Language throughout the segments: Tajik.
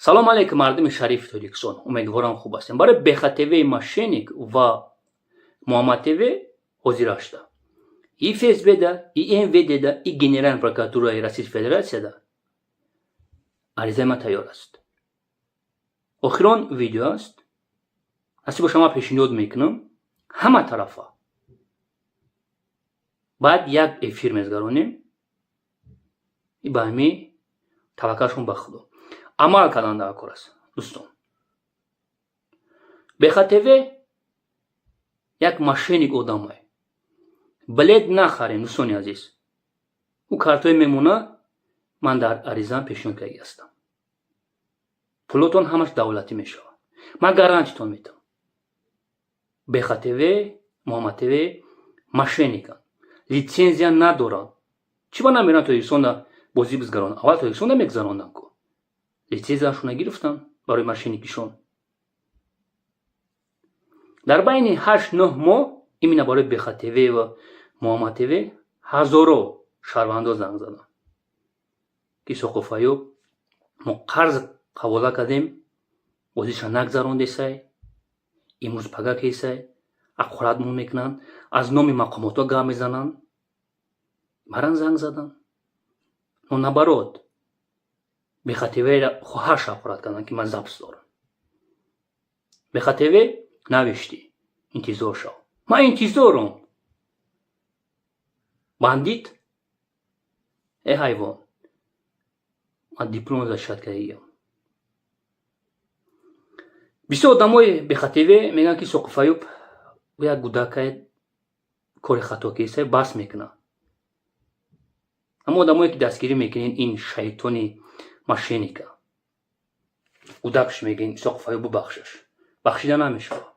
Салом алейкум, мардуми шарифи Тоҷикистон. Умедворам, хуб ҳастем. Барои БХТВ мошенник ва Муҳаммад ТВ ҳозира шуда. И ФСБ-да, и МВД-да, и Генеральная прокуратураи Российской Федерацияда аризаи ман тайёр аст. Охирон видео аст. Насиб боша, ман пешниҳод мекунам ҳама тарафа. Баъд як эфир мезгаронем. И ба ҳами таваккалшон ба Худо. Амал кардан дар кор аст, дӯстон. БХТВ як мошенник одамае. Билет нахарем, дӯстони азиз. Ӯ картҳое мемона, ман дар аризаам пешниҳод кардаги ҳастам. Пулотон ҳамаш давлатӣ мешавад. Ман гарантитон метавам. БХТВ, Муҳаммад ТВ мошенниканд. Литсензия надоранд. Чӣ ба намеран Тоҷикистонда бозӣ бизгаронанд? Аввал Тоҷикистонда мегузаронданд ку. Литсензияшона гирифтанд барои мошенникишон. Дар байни 8-9 моҳ именно барои БХТВ ва Муҳаммад ТВ ҳазоро шаҳрвандо занг заданд, ки Соқофаёб, мо қарз ҳавола кардем, бозиша нагзарондесай, имрӯз пага кесай, ҳақоратмон мекунанд, аз номи мақомотҳо гап мезананд. Маран занг заданд. Но наоборот, БХТВ хоҳарш ҳақорат карданд, ки ман запись дорам. БХТВ навиштӣ, интизор шав. Ман интизорам. Бандит, э ҳайвон, ман диплом защищать кардагиам. Бисёр одамои БХТВ мегӯянд, ки Соқифаюб як гудакае, кори хато кесай, бас мекунад. Аммо одамое ки дастгирӣ мекунед ин шайтони мошенника, гудакш мегӯен, Исоқфаюб, бубахшаш. Бахшида намешавад.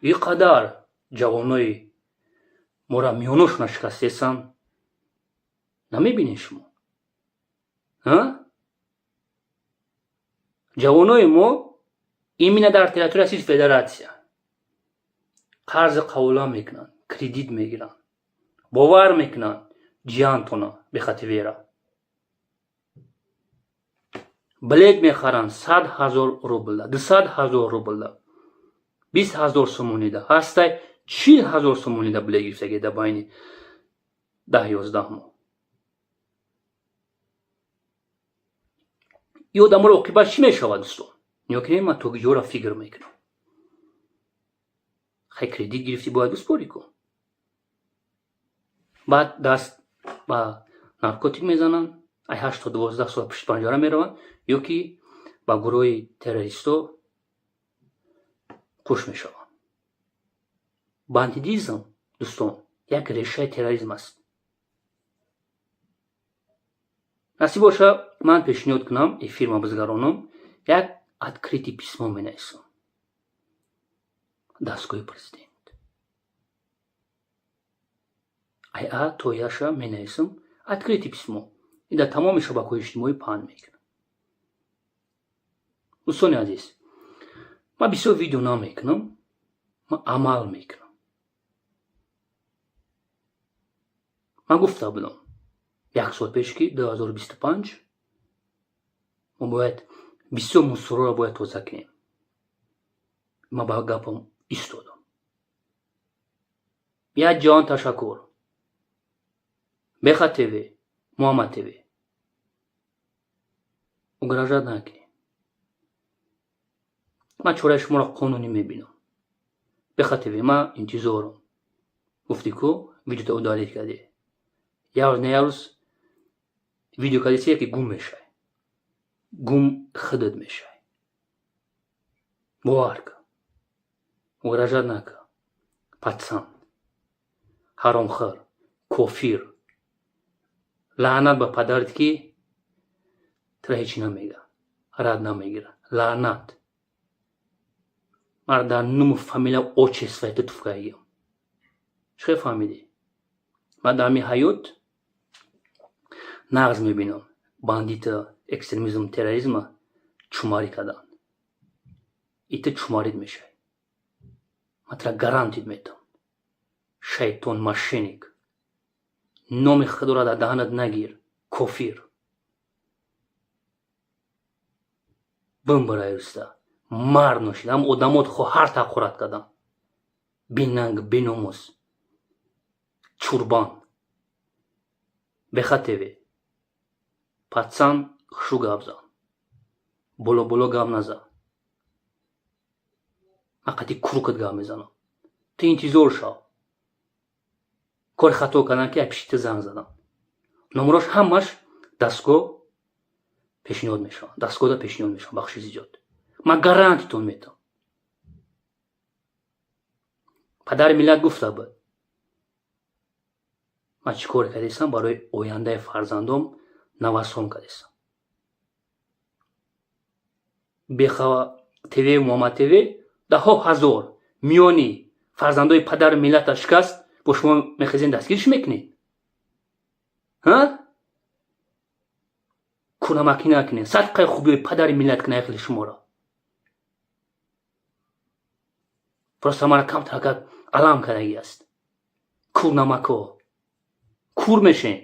Ин қадар ҷавонои мора миёношона шикастесанд, намебинед шумо? Ҷавонои мо именно дар территорияи Российской Федерация қарзи қавола мекунанд, кредит мегиранд, бовар мекунанд ҷиянтона БХТВра. Билет мехаранд 100 000 рублда, 200 000 рублда, 20 000 сомонида, ҳастай 40 000 сомонида билет гирифтагӣ дар байни 10-11 моҳ. Ин одаморо оқибат чӣ мешавад, дӯстон? Нигоҳ кунед, ман то куҷоро фикр мекунам. Хай, кредит гирифтӣ, бояд биспорӣ ку. Баъд даст ба наркотик мезананд, ай 8 то 12 сола пушти панҷара мераванд ё ки ба гурӯҳи террористҳо қуш мешаванд. Бандитизм, дӯстон, як решаи терроризм аст. Насиб боша, ман пешниҳод кунам, эфирма бизгаронам, як открытый письмо менависам дастгоҳи президент. Ай А то Яша менависам открытый письмо. Ин дар тамоми шабакаҳои иҷтимоӣ паҳн мекунам. Дӯстони азиз, ман бисёр видео намекунам, ман амал мекунам. Ман гуфта будам як сол пеш, ки 2025 мо бояд бисёр мусорро бояд тоза кунем. Ман ба гапам истодам. Як ҷаҳон ташаккур. Беха ТВ, Муҳаммад ТВ. Угрожать накунед. Ман чораи шуморо қонунӣ мебинам. Беха ТВ, ман интизорам. Гуфтӣ ку, видеото удалить кардӣ. Як рӯз, не як рӯз видео кардӣ, ки гум мешавӣ. Гум худат мешавӣ. Бовар кун. Угрожать накун. Пацан. Ҳаромхӯр, кофир. Лаънат ба падарат, ки тура ҳеҷ намега. Рад намегира. Лаънат. Мара дар нуму фамилия отчествои ту туфкагиям. Чӣ хел фаҳмидӣ? Ман дар ҳамин ҳаёт нағз мебинам. Бандита, экстремизм, терроризма чумарӣ карданд. И ту чумарид мешавӣ. Ман тура гарантит метавам. Шайтон, мошенник. Номи худоро дар даҳанат нагир, кофир. Бимбараюста мард ношид, ҳам одамот хоҳар тақурат кардам. Бинанг, беномус, чурбан, бехатеве пацан, хушу гап зан, боло боло гап назан. Ман қати курукат гап мезанам. Ту интизор шав, кори хато кардам, ки пишти занг задам. Номерош ҳамаш дастгоҳ пешниҳод мешаванд, дастгоҳда пешниҳод мешаванд. Бахши зиёд, ман гарантитон метам. Падари миллат гуфта буд: ман чӣ коре кардистам, барои ояндаи фарзандом навасон кардистам. Бехава ТВ, Муҳаммад ТВ даҳҳо ҳазор миёни фарзандои падари миллата шикаст. Бо шумо мехезен, дастгириш мекунед, ҳа? Кунамакӣ накунед, садқаи хубиҳои падари миллат кунад хеле шуморо. Просто мара камтаракак алам кардагӣ аст. Курнамако кур мешен.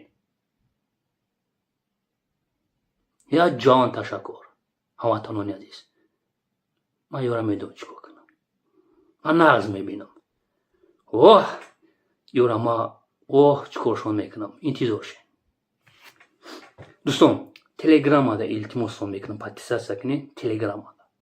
Я ҷон, ташаккур, ҳамватанони азиз. Ман ёра медонам, чӣ кор кунам. Ман нағз мебинам. Оҳ, ёра, ма оҳ, чӣ коршон мекунам, интизор шед. Дӯстон, телеграммада илтимосон мекунам, подписаться кунед телеграммада.